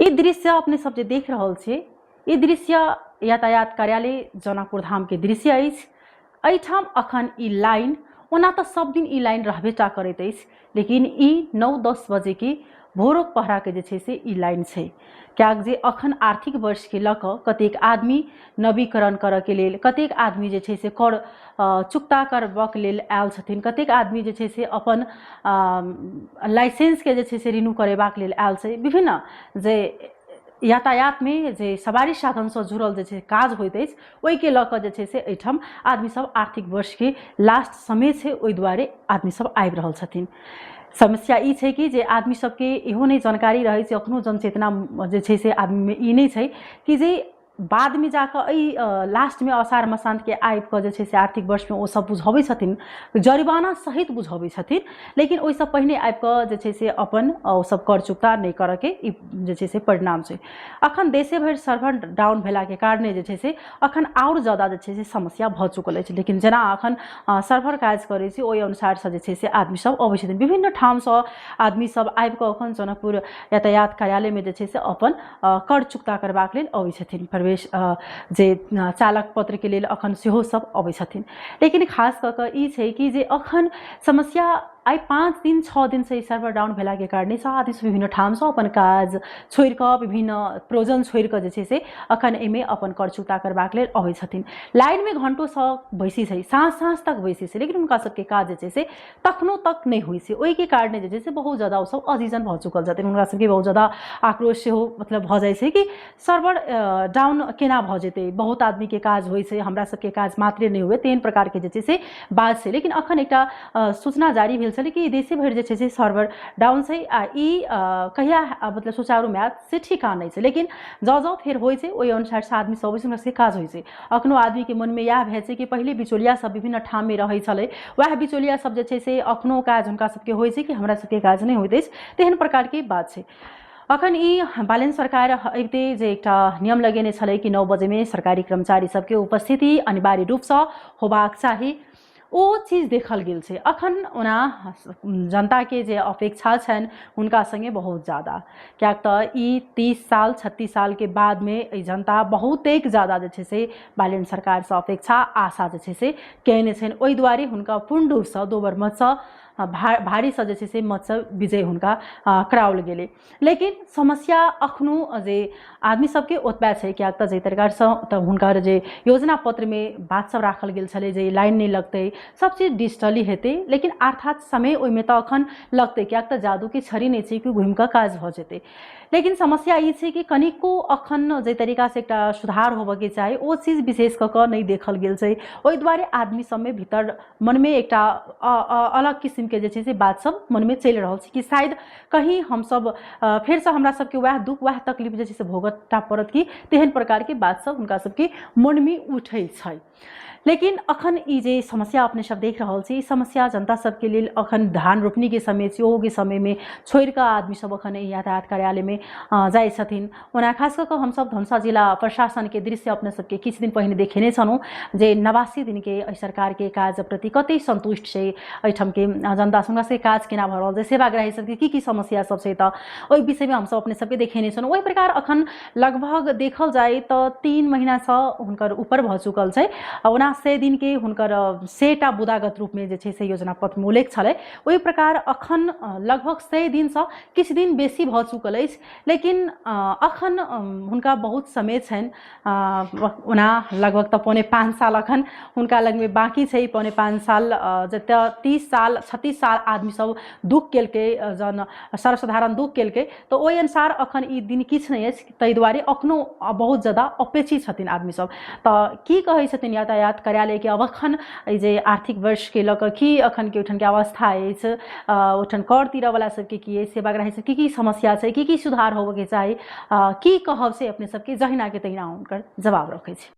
ई दृश्य अपने सब जे देख रहल छियै, ई दृश्य यातायात कार्यालय जनकपुर धाम के दृश्य अछि। एहिठाम अखन ई लाइन, ओना तऽ सब दिन ई लाइन रहबे टा करैत अछि, लेकिन ई 9-10 बजे के भोरक पहरा के जे छै से ई लाइन छै, किएक जे अखन आर्थिक वर्ष के लऽ कऽ कतेक आदमी नवीकरण करऽ के लेल, कतेक आदमी जे छै से कर चुकता करबऽ के लेल आयल छथिन, कतेक आदमी जे छै से अपन लाइसेंस के जे छै से रिन्यू करेबाक लेल आयल छै। विभिन्न जे यातायातमे जे सवारी साधनसँ जुड़ल जे छै काज होइत अछि, ओहिके लऽ कऽ जे छै से एहिठाम आदमी सब आर्थिक वर्षके लास्ट समय छै, ओहि दुआरे आदमी सब आबि रहल छथिन। समस्या ई छै कि जे आदमी सबके इहो नहि जानकारी रहै छै, अखनो जनचेतना जे छै से आदमीमे ई नहि छै कि जे बादमे जाकऽ एहि लास्टमे असार मसान्तके आबिकऽ जे छै से आर्थिक वर्षमे ओ सब बुझबै छथिन, जरिवाना सहित बुझबै छथिन, लेकिन ओहिसँ पहिने आबिकऽ जे छै से अपन ओ सब कर चुकता नहि करऽके ई जे छै से परिणाम छै। अखन देशे भरि सर्वर डाउन भेलाके कारणे जे छै से अखन आओर ज्यादा जे छै से समस्या भऽ चुकल अछि। लेकिन जेना अखन सर्वर काज करै छै, ओहि अनुसारसँ जे छै से आदमी सब अबै छथिन। विभिन्न ठामसँ आदमी सब आबिकऽ अखन जनकपुर यातायात कार्यालयमे जे छै से अपन कर चुकता करबाक लेल अबै छथिन। प्रवेश जे चालक पत्रके लेल अखन सेहो सब अबै छथिन। लेकिन खास कऽ कऽ ई छै कि जे अखन समस्या आइ 5 दिन 6 दिनसँ ई सर्वर डाउन भेलाके कारणेसँ आदमी सब विभिन्न ठामसँ अपन काज छोड़िकऽ, विभिन्न प्रयोजन छोड़िकऽ जे छै से अखन एहिमे अपन कर चुकता करबाक लेल अबै छथिन। लाइनमे घण्टोसँ बैसै छै, साँझ साँझ तक बैसै छै, लेकिन हुनका सबके काज जे छै से तखनो तक नहि होइ छै। ओहिके कारणे जे छै से बहुत ज्यादा ओसब अजीजन भऽ चुकल छथिन। हुनका सबके बहुत ज्यादा आक्रोश सेहो मतलब भऽ जाइ छै कि सर्वर डाउन केना भऽ जेतै, बहुत आदमीके काज होइ छै, हमरा सबके काज मात्रे नहि हुए, तेहन प्रकारके जे छै से बात छै। लेकिन अखन एकटा सूचना जारी भेल छलै कि देशे भरि जे छै से सर्वर डाउन छै आ ई कहिया मतलब सुचारूमे आयत से ठिकान नहि छै। लेकिन जँ जँ फेर होइ छै ओहि अनुसारसँ आदमी सब अबै छै, हुनका सबके काज होइ छै। अखनो आदमीके मनमे इएह भए छै कि पहिले बिचौलिया सब विभिन्न ठाममे रहै छलै, वएह बिचौलिया सब जे छै से अखनो काज हुनका सबके होइ छै कि हमरा सबके काज नहि होइत अछि, तेहन प्रकारके बात छै। अखन ई बालेन सरकार अबिते जे एकटा नियम लगेने छलै कि 9 बजेमे सरकारी कर्मचारी सबके उपस्थिति अनिवार्य रूपसँ होबाक चाही, ओ चीज देखल गेल छै। अखन ओना जनताके जे अपेक्षा छनि हुनका सङ्गे बहुत ज्यादा, किएक तऽ ई 30 साल 36 सालके बादमे एहि जनता बहुतेक ज्यादा जे छै से बालेन सरकारसँ अपेक्षा आशा जे छै से कयने छनि। ओहि दुआरे हुनका पूर्ण रूपसँ दोबर मतसँ भारीसँ जे छै से मतसँ विजय हुनका कराओल गेलै। लेकिन समस्या अखनो जे आदमी सबके ओतबे छै, किएक तऽ जाहि प्रकारसँ तऽ हुनकर जे योजना पत्रमे बात सब राखल गेल छलै जे लाइन नहि लगतै, सब चीज डिजिटली हेतै, लेकिन अर्थात समय ओहिमे तऽ अखन लगतै, किएक तऽ जादूके छड़ी नहि छै कि घुमिकऽ काज भऽ जेतै। लेकिन समस्या ई छै कि कनिको अखन जाहि तरीकासँ एकटा सुधार होबऽके चाही ओ चीज विशेष कऽ कऽ नहि देखल गेल छै। ओहि दुआरे आदमी सबमे भीतर मनमे एकटा अलग किसिमके जे छै से बात सब मनमे चलि रहल छै कि शायद कहीं हमसब फेरसँ हमरा सबके वएह दुःख वएह तकलीफ जे छै से भोगऽ पड़त कि तेहन प्रकारके बात सब हुनका सबके मनमे उठै छै। लेकिन अखन ई जे समस्या अपने सब देख रहल छी, ई समस्या जनता सबके लेल अखन धान रोपनीके समय छै, ओहोके समयमे छोड़िकऽ आदमी सब अखन एहि यातायात कार्यालयमे जाइ छथिन। ओना खास कऽ कऽ हमसब धनुषा जिला प्रशासनके दृश्य अपने सबके किछु दिन पहिने देखेने छलहुँ जे 89 दिनके एहि सरकारके काज प्रति कते सन्तुष्ट छै एहिठामके जनता, हुनका सबके काज केना भऽ रहल छै, सेवाग्राही सबके की की समस्या सब छै, तऽ ओहि विषयमे हमसब अपने सबके देखेने छलहुँ। ओहि प्रकार अखन लगभग देखल जाय तऽ 3 महीनासँ हुनकर ऊपर भऽ चुकल छै। ओना 100 दिनके हुनकर 100टा बुदागत रूपमे जे छै से योजना पत्रमे उल्लेख छलै, ओहि प्रकार अखन लगभग 100 दिनसँ किछु दिन बेसी भऽ चुकल अछि। लेकिन अखन हुनका बहुत समय छनि, ओना लगभग तऽ 4.75 साल अखन हुनका लगमे बाँकी छै। 4.75 साल जतऽ 30 साल 36 साल आदमी सब दुःख केलकै, जन सर्वसाधारण दुःख केलकै, तऽ ओहि अनुसार अखन ई दिन किछु नहि अछि। ताहि दुआरे अखनो बहुत ज्यादा अपेक्षित छथिन आदमी सब। तऽ की कहै छथिन यातायात कार्यालयके अब अखन एहि जे आर्थिक वर्षके लऽ कऽ की अखनके ओहिठामके अवस्था अछि, ओहिठाम कर तीरऽवला सबके की अछि, सेवाग्राही सबके की की समस्या छै, की की सुधार होबऽके चाही, की कहब से अपने सबके जहिनाके तहिना हुनकर जवाब रखै छी।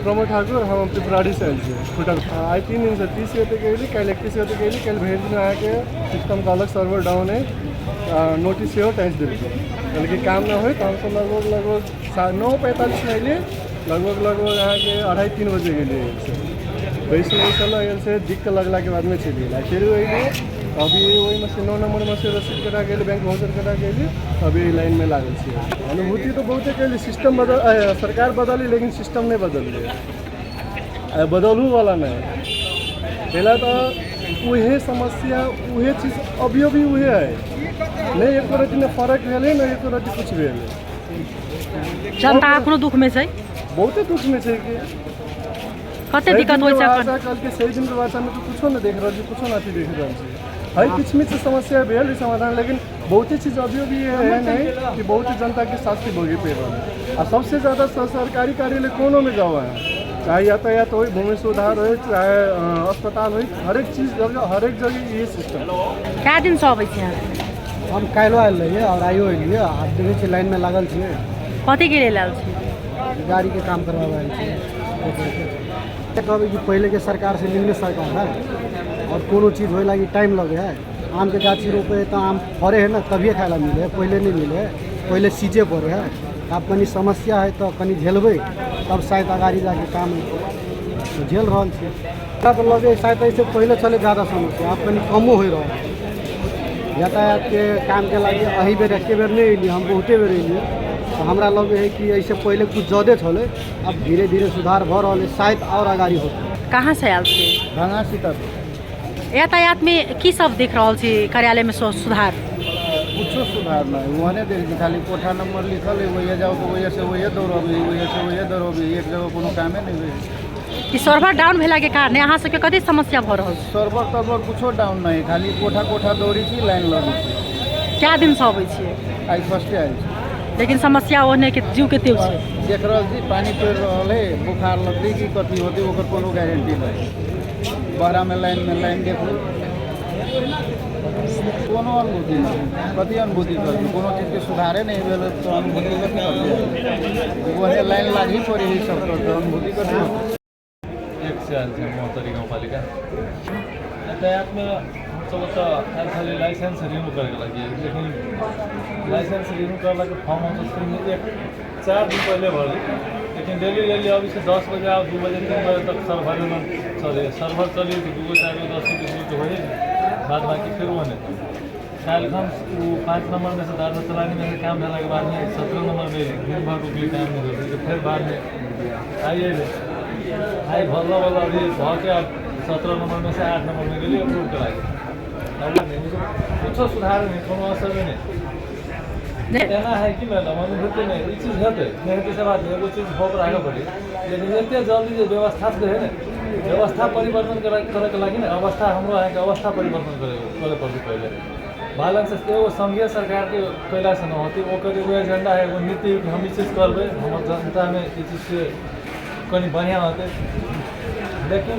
प्रमोद ठाकुर, हम पिपराढ़ीसँ आयल छी। होटल आइ 3 दिनसँ 30 गते अयली, काल्हि 31 गते अयली। काल्हि भरि दिन अहाँके सिस्टम कहलक सर्वर डाउन अइ, नोटिस सेहो टाँसि देलकै, कहलकै काम नहि होइ। तऽ हमसब लगभग लगभग 9:45मे अयली, लगभग लगभग अहाँके 2:30-3 बजे गेलियै। बैसल बैसल आयल से दिक्कत लगलाके बादमे चलि गेल। आ फेर अयली, अभी ओहिमे से 9 नम्बरमे से रसीद कटा गेली, बैंक वाउचर कटा गेली, अभी एहि लाइनमे लागल छियै। अनुभूति तऽ बहुते कयली, सिस्टम बदल, सरकार बदली लेकिन सिस्टम नहि बदललै, आ बदलू वाला नहि। पहला तऽ उहे समस्या, उहे चीज अभियो भी उहे है, नहि एको रति नहि फरक भेलै, नहि एको रति किछु भेलै। जनता एखनो दुखमे छै। बहुते दुखमे छै कि कते दिक्कत होइ छै एखन? कहलकै सही दिनके भाषामे तऽ कुछो नहि देख रहल छी, कुछो नहि अथी देख रहल छी। है किछु किछु समस्या भेल ई समाधान, लेकिन बहुते चीज अभियो भी एहन है कि बहुत जनताके शास्ति भोगे पड़ि रहल है। आ सबसे ज़्यादा सरकारी कार्यालय कोनोमे जाउ अहाँ, चाहे यातायात होइ, भूमि सुधार होइ, चाहे अस्पताल होइ, हरेक चीज जगह, हरेक जगह इहे सिस्टम। कए दिनसँ अबै छी अहाँ? हम काल्हिओ आयल रहियै आओर आइयो एलियै। आब देखै छियै, लाइनमे लागल छियै। कथीके लेल आयल छी? गाड़ीके काम करबाबै आयल छियै। कहबै कि पहिलेके सरकार से निम्न सरकार है और कोनो चीज होए लागी टाइम लगे है। आमके गाछी रोपे है तऽ आम फड़े है ने, तभिए खाय ला मिले है, पहिले नहि मिले है, पहिले सींचे पड़े है। आब कनि समस्या है तऽ कनि झेलबै तब शायद अगाड़ी जाके काम हेतै, तऽ झेल रहल छियै। हमरा तऽ लगे शायद एहिसँ पहिले छलै ज्यादा समस्या, आब कनि कमो होइ रहल है। यातायातके कामके लागि एहि बेर एके बेर नहि एलियै हम, बहुते बेर एलियै। तऽ हमरा लगे है कि एहिसँ पहिले कुछ ज्यादे छलै, आब धीरे धीरे सुधार भऽ रहल है, शायद आओर अगाड़ी होतै। कहाँसँ आयल छी? भंगा सीतापुर। यातायातमे की सब देख रहल छी कार्यालयमे सुधार? कुछो सुधार नहीं। वहने देख छी, खाली कोठा नंबर लिखल है, वही जाओ तो वही से वही दौड़बी, वही से वही दौड़बी, एक जगह कोनो कामे नहीं हुए। ई सर्वर डाउन भेलाके कारण अहाँ सबके कथी समस्या भऽ रहल छै? सर्वर तर्वर कुछो डाउन नहीं, खाली कोठा कोठा दौड़ी छी, लाइन लगी छी। कए दिनसँ अबै छियै? आइ फर्स्टे आयल छी। लेकिन समस्या ओहने के जीव के त्यों छै। देख रहल छी, पानि पड़ि रहल है, बुखार लगतै कि कथी होतै ओकर कोनो गारंटी नहीं। बहरामे लाइनमे लाइन देखू, कोनो अनुभूति नहि। कथी अनुभूति करबै? कोनो चीजके सुधारे नहि भेल तऽ अनुभूति कथी करबै? वही लाइन लागही पड़ै है सब तऽ अनुभूति कथी होतै? एक से आयल छी, महोत्तरी गाउँपालिका। यातायातमे हमसब ओतऽ आयल छलियै लाइसेंस रिन्यू करैके लागि, लेकिन लाइसेंस रिन्यू करलाके फॉर्म हमसब शुरूमे 1-4 दिन पहिले भरली, लेकिन डेली डेली अबै छै 10 बजे आउ, 2 बजे, 3 बजे तक सर्वर नहि चलै। सर्वर चली तऽ 2 गो, 4 गो, 10 गो, 20 गो तऽ होइ, बाद बाँकी फेर ओहने। काल्हिखन ओ 5 नम्बरमे से दारू चलानीमे से काम भेलाके बादमे 17 नम्बरमे अयली, दिन भरि रुकली, काम नहि भेल, तऽ फेर बादमे आइ अयलै। आइ भल्ला बल्ल अभी भऽ के अब 17 नम्बरमे से 8 नम्बरमे गेली अप्रूव कराके। अब कुछो सुधार नहि, कोनो असर नहि। एना है कि मैडम, अनुभूति नहि, ई चीज हेतै नहि हेतै से बात नहि। एगो चीज होप राखऽ पड़ी, लेकिन एते जल्दी जे व्यवस्था से है ने, व्यवस्था परिवर्तन करैके लागि ने अवस्था, हमरो अहाँके अवस्था परिवर्तन करे करे पड़तै पहिले। बैलेंस एगो संघीय सरकारके कैलासँ न होतै। ओकर एगो एजेंडा है, एगो नीति कि हम ई चीज करबै, हमर जनतामे ई चीजके कनि बढ़िआँ होतै, लेकिन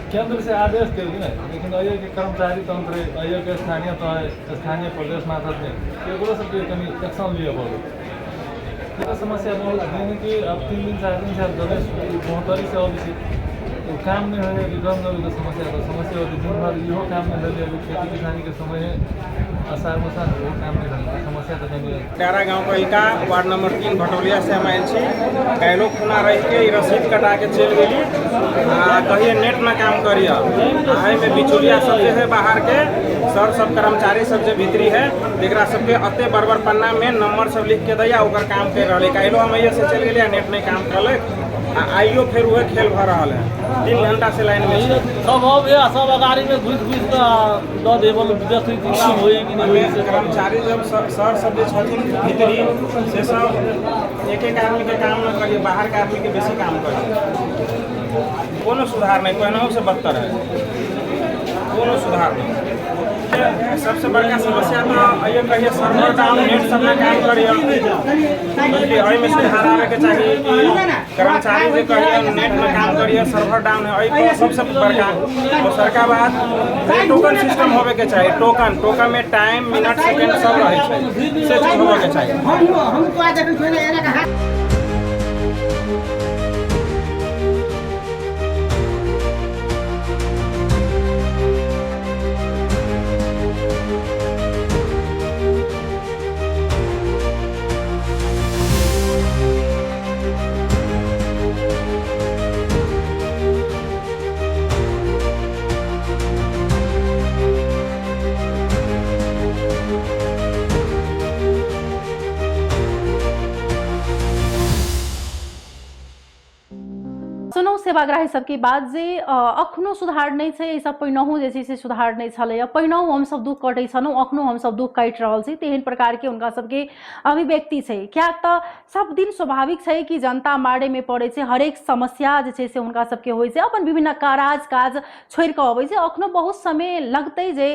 केन्द्र से आदेश देलकै ने, लेकिन अइके कर्मचारी तंत्र, अइके स्थानीय तह, स्थानीय प्रदेश मार्फत नहि, एकरो सबके कनि एक्शन लिअ पड़तै। एकर समस्या बहुत दिन कि अब 3 दिन 4 दिन से अब जब महोत्तरी से अबै छी, ओ काम नहि होइ है, रिटर्न के समस्या तऽ समस्या होती। दिन भर इहो काम नहि भेलै। अभी खेती किसानीके समय है, असार मसार, ओहो काम नहि भेलै, समस्या तऽ कनि डारा गाउँपालिका, वार्ड नम्बर 3, भटौलिया से हम आयल छी। काल्हिओ खुना रहिके ई रसीद कटा के चलि गेली आ कहिए नेट न काम करिय। आ एहिमे बिचौलिया सब जे है बाहरके सर सब, कर्मचारी सब जे भीतरी है, जेकरा सबके अते बड़ बड़ पन्नामे नंबर सब लिख के दैया, ओकर काम कर रहल है। काल्हिओ हम एहिए से चलि गेली आ नेट नहि काम करलक आ आइयो फेर उहे खेल भऽ रहल है। 3 घंटा से लाइन में छी। सब अबैया, सब अगाड़ीमे घुसि घुसि कऽ दऽ दे, बोल देखै कि काम होइ कि नहि होइ से। कर्मचारी जब सर सर सब जे छथिन भीतरी, से सब एक एक आदमीके काम न करिए, बाहरके आदमीके बेसी काम करिए। कोनो सुधार नहि, पहिनहुँ से बदतर है, कोनो सुधार नहि। सबसे बड़का समस्या तऽ अइयो कहिए सर्वर डाउन, नेट सब ना काम करिए, बुझलिए? एहिमे सुधार आबैके चाही कि कर्मचारी जे कहिए नेट में काम करिए, सर्वर डाउन है, एहि पर सबसे बड़का। दोसरका बात, टोकन सिस्टम होबेके चाही। टोकन, टोकन में टाइम, मिनट, सेकंड सब रहै छै, से चीज होबेके चाही। हम देखै छियै ने एना। सुनू सेवाग्राही सबके बात जे अखनो सुधार नहि छै, एहिसँ पहिनहुँ जे छै से सुधार नहि छलैए, पहिनहुँ हमसब दुःख कटै छलहुँ, अखनो हमसब दुःख काटि रहल छी, तेहन प्रकारके हुनका सबके अभिव्यक्ति छै। किएक तऽ सब दिन स्वाभाविक छै कि जनता मारैमे पड़ै छै, हरेक समस्या जे छै से हुनका सबके होइ छै, अपन विभिन्न काज छोड़ि कऽ अबै छै। अखनो बहुत समय लगतै जे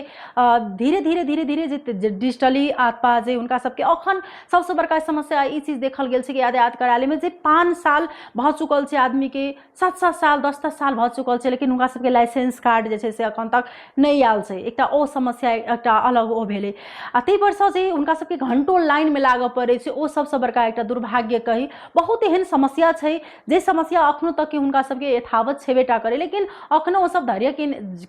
धीरे धीरे धीरे धीरे जे डिजिटली अथवा जे हुनका सबके अखन सबसँ बड़का समस्या ई चीज देखल गेल छै कि यातायात कार्यालयमे जे 5 साल भऽ चुकल छै आदमीके, 7-7 साल 10-10 साल भऽ चुकल छै, लेकिन हुनका सबके लाइसेंस कार्ड जे छै से अखन तक नहि आयल छै। एकटा ओ समस्या एकटा अलग ओ भेलै। आ ताहिपरसँ जे हुनका सबके घण्टो लाइनमे लागऽ पड़ै छै, ओ सबसँ बड़का एकटा दुर्भाग्य कही। बहुत एहन समस्या छै जे समस्या अखनो तक हुनका सबके यथावत छेबे टा करै, लेकिन अखनो ओसब धैर्य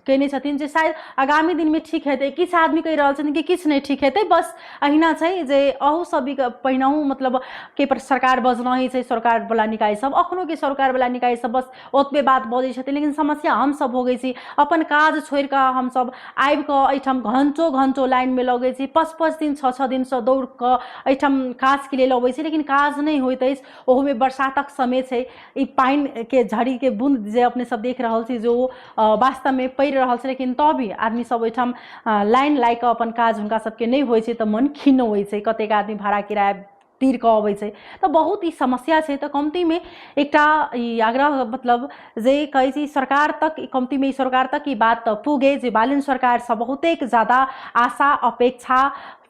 केने छथिन जे शायद आगामी दिनमे ठीक हेतै। किछु आदमी कहि रहल छथिन कि किछु नहि ठीक हेतै, बस अहिना छै जे अहू सब भी पहिनहु मतलब के पर सरकार बजनही छै, सरकारवला निकाय सब अखनोके सरकारवला निकाय सब बस ओतबे बात बजै छथिन, लेकिन समस्या हमसब भोगै छी। अपन काज छोड़िकऽ हमसब आबिकऽ एहिठाम घण्टो घण्टो लाइनमे लगै छी, 5-5 दिन 6-6 दिनसँ दौड़िकऽ एहिठाम काजके लेल अबै छी, लेकिन काज नहि होइत अछि। ओहूमे बरसातक समय छै, ई पानिके झड़ीके बून्द जे अपने सब देख रहल छी जो वास्तवमे पड़ि रहल छै, लेकिन तब भी आदमी सब ओहिठाम लाइन लागि कऽ अपन काज हुनका सबके नहि होइ छै तऽ मन खिन्न होइ छै। कतेक आदमी भाड़ा किराया तीर कऽ अबै छै, तऽ बहुत ई समस्या छै। तऽ कमतीमे एकटा ई आग्रह मतलब जे कहै छी सरकार तक, कमतीमे ई सरकार तक ई बात पुगे जे बालिन सरकारसँ बहुतेक ज्यादा आशा अपेक्षा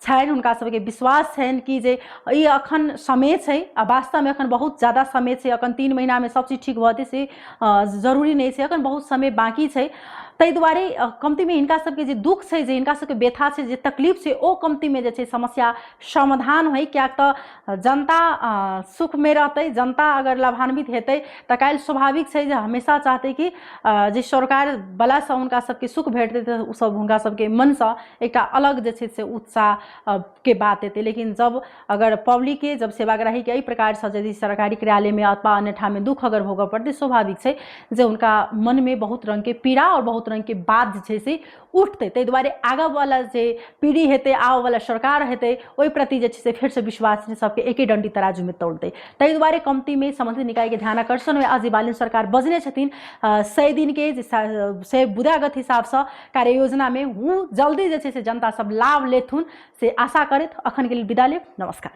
छनि, हुनका सबके विश्वास छनि कि जे ई अखन समय छै आ वास्तवमे अखन बहुत ज्यादा समय छै। अखन 3 महीनामे सब चीज ठीक भऽ जेतै से जरूरी नहि छै, अखन बहुत समय बाँकी छै। ताहि दुआरे कमतीमे हिनका सबके जे दुःख छै, जे हिनका सबके व्यथा छै, जे तकलीफ छै, ओ कमतीमे जे छै समस्या समाधान होइ। किएक तऽ जनता सुखमे रहतै, जनता अगर लाभान्वित हेतै तऽ काल्हि स्वाभाविक छै जे हमेशा चाहतै कि जे सरकारवलासँ हुनका सबके सुख भेटतै तऽ ओसब हुनका सबके मनसँ एकटा अलग जे छै से उत्साह के बात एतै। लेकिन जब अगर पब्लिकके, जब सेवाग्राहीके एहि प्रकारसँ यदि सरकारी कार्यालयमे अथवा अन्य ठाममे दुःख अगर भोगऽ पड़तै, स्वाभाविक छै जे हुनका मनमे बहुत रङ्गके पीड़ा आओर बहुत रङ्गके बात जे छै से उठतै। ताहि दुआरे आगाँवला जे पीढ़ी हेतै, आबऽवला सरकार हेतै, ओहि प्रति जे छै से फेरसँ विश्वास सबके एके डण्डी तराजूमे तौलतै। ताहि दुआरे कमतीमे सम्बन्धित निकायके ध्यान आकर्षण होइ। अझै बालिन सरकार बजने छथिन 100 दिनके जे 100 बुदागत हिसाबसँ कार्य योजनामे हूँ जल्दी जे छै से जनता सब लाभ लेथुन से आशा करैत अखनके लेल विदा लेब। नमस्कार।